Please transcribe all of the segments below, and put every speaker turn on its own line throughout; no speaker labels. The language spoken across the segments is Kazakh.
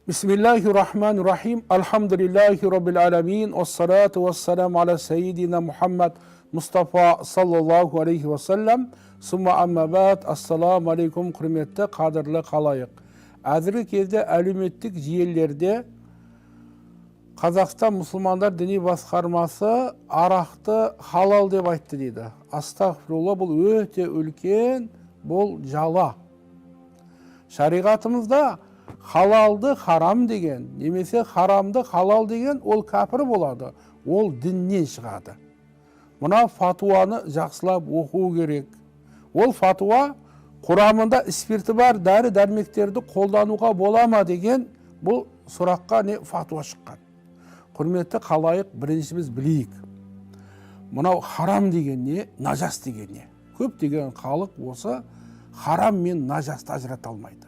Бисмиллахи рахмани рахим. Альхамдулиллахи раббил аламин. Уассалату уассаламу аля сайидина Мухаммад Мұстафа саллаллаху алейхи уассалам. Сумма амма бад. Ассаламу алейкум, құрметті, қадірлі халайық. Әзіргі кезде әлеуметтік желілерде Қазақстан мұсылмандар діни басқармасы арақты халал деп айтты дейді. Астағфирулла, бұл өте үлкен, бұл жала. Шариғатымызда халалды харам деген немесе харамды халал деген, ол кәпір болады, ол діннен шығады. Мына фатуаны жақсылап оқу керек. Ол фатуа құрамында спирті бар дәрі дәрмектерді қолдануға бола ма деген бұл сұраққа не фатуа шыққан. Құрметті халайық, бірінші біз білейік, мынау харам деген не, нажас деген не? Көптеген халық осы харам мен нажасты ажырата алмайды.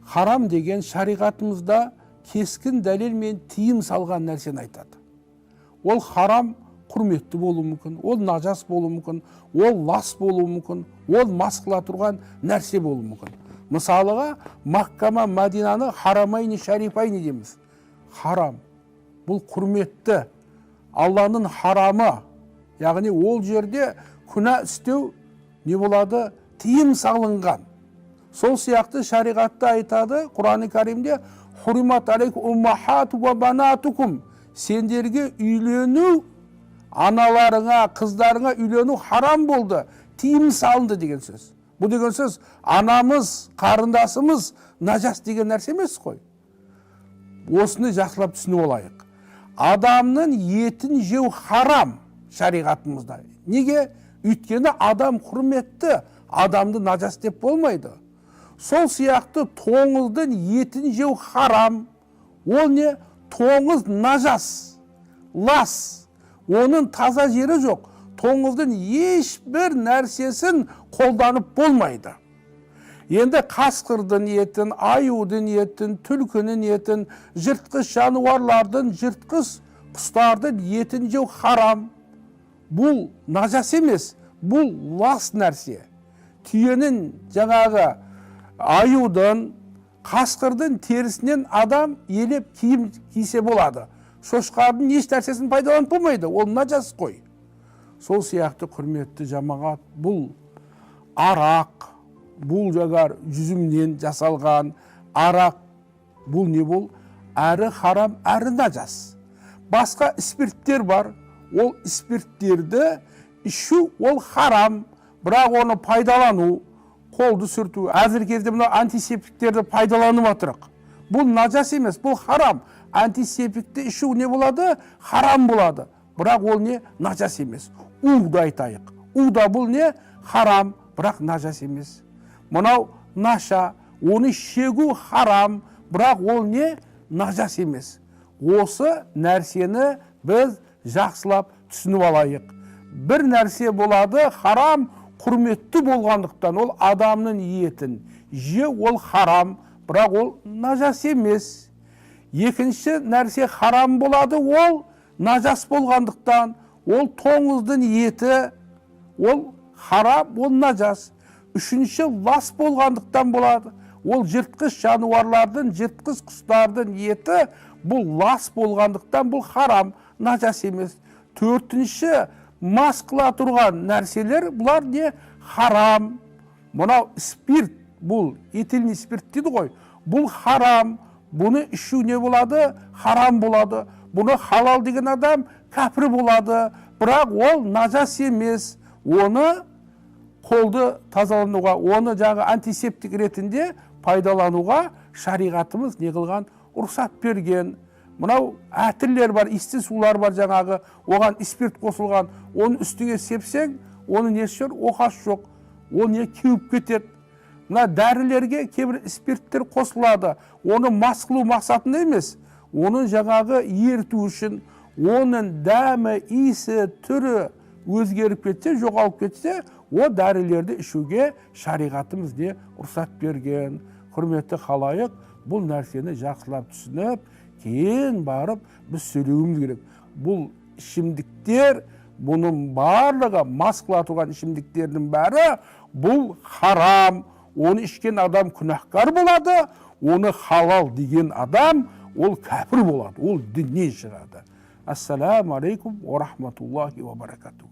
Харам деген шариғатымызда кесkin дәлелмен тыйым салған нәрсені айтады. Ол харам құрметті болуы мүмкін, ол нажас болуы мүмкін, ол лас болуы мүмкін, ол мас қыла тұрған нәрсе болуы мүмкін. Мысалыға, Макка мен Мадинаны харамайни шарифайни дейміз. Харам бұл құрметті, Алланың харамы, яғни ол жерде күнә істеу не болады, тыйым салынған. Сол сияқты шариғатта айтады, Құран Кәрімде: «Хурримат алейкум уммахату ва банатукум», сендерге үйлену, аналарыңа, қыздарыңа үйлену харам болды, тыйым салынды деген сөз. Бұл деген сөз, анамыз, қарындасымыз нажас деген нәрсе емес қой. Осыны жақсылап түсініп алайық. Адамның етін жеу харам шариғатымызда. Неге? Өйткені адам құрметті, адамды нажас деп болмайды. Сол сияқты тоңыздың етін жеу харам. Ол не? Тоңыз нажас, лас, оның таза жері жоқ. Тоңыздың ешбір нәрсесін қолданып болмайды. Енді қасқырдың етін, аюдың етін, түлкінің етін, жыртқыш жануарлардың, жыртқыш құстардың етін жеу харам. Бұл нажас емес, бұл лас нәрсе. Түйенің, жаңағы аюдың, қасқырдың терісінен адам елеп киім кисе болады. Шошқардың еш нәрсесін пайдаланып болмайды, ол нажас қой. Сол сияқты, құрметті жамағат, бұл арақ, бұл жагар жүзімнен жасалған арақ, бұл не? Бұл әрі харам, әрі нажас. Басқа спирттер бар. Ол спирттерді ішу ол харам, бірақ оны пайдалану, қолды сүрту, әзіргі кезде мынау антисептиктерді пайдаланып жатырық. Бұл нажас емес, бұл харам. Антисептикті ішу не болады? Харам болады, бірақ ол не, нажас емес. Уды айтайық, у да бұл не, харам, бірақ нажас емес. Мынау наша, оны шегу харам, бірақ ол не, нажас емес. Осы нәрсені біз жақсылап түсініп алайық. Бір нәрсе болады харам құрметті болғандықтан, ол адамның етін жеу, ол харам, бірақ ол нажас емес. Екінші нәрсе харам болады, ол нажас болғандықтан, ол тоңыздың еті, ол харам, ол нажас. Үшінші, лас болғандықтан болады. Ол жыртқыш жануарлардың, жыртқыш құстардың еті, бұл лас болғандықтан, бұл харам, нажас емес. Төртінші, мас қыла тұрған нәрселер, бұлар не, харам. Мынау спирт, бұл этильный спирт дейді ғой, бұл харам. Бұны ішу не болады? Харам болады. Бұны халал деген адам кәпір болады, бірақ ол нажас емес. Оны қолды тазалануға, оны жаңағы антисептик ретінде пайдалануға шариғатымыз не қылған? Рұқсат берген. Мынау әтірлер бар, иісті сулар бар, жаңағы оған спирт қосылған. Оны үстіңе сепсең, оның несі жоқ, оқасы жоқ, ол не, кеуіп кетеді. Мына дәрілерге кейбір спирттер қосылады. Оны мас қылу мақсатында емес, оны жаңағы еріту үшін. Оның дәмі, иісі, түрі өзгеріп кетсе, жоғалып кетсе, о дәрілерді ішуге шариғатымыз не, рұқсат берген. Құрметті халайық, бұл нәрсені жақсылап түсініп, кейін барып біз сөйлеуіміз керек. Бұл ішімдіктер, бұның барлығы, мас қыла тұрған ішімдіктердің бәрі, бұл харам. Оны ішкен адам күнәһкар болады. Оны халал деген адам, ол кәпір болады, ол діннен шығады. Ассаламу алейкум уа рахматуллахи уа баракатух.